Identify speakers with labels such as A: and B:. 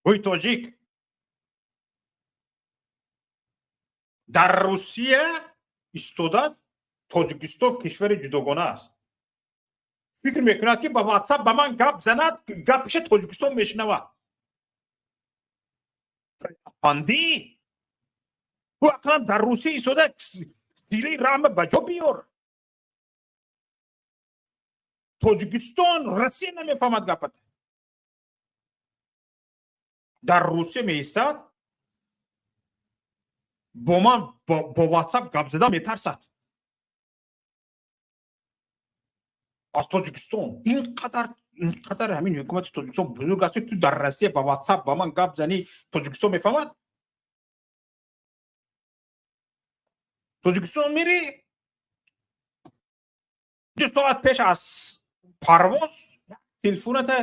A: Ҳуй, тоҷик, дар Русия истода, Тоҷикистон кишвари ҷудогона аст, фикр мекунад, ки ба Ватсап ба ман гап занад, гапиша Тоҷикистон мешунавад. Апандӣ, ӯ ақаллан дар Русия истода силаи раҳма ба ҷо биёр. Тоҷикистон, Россия намефаҳмад гапата. Дар Русия меистад, бо ман бо Ватсап гап задан метарсад аз Тоҷикистон. Ин қадар ҳамин ҳукумати Тоҷикистон бузург аст, ту дар Россия ба Ватсап ба ман гап занӣ, Тоҷикистон мефаҳмад? Тоҷикистон мери, 2 соат пеш аз парвоз телефоната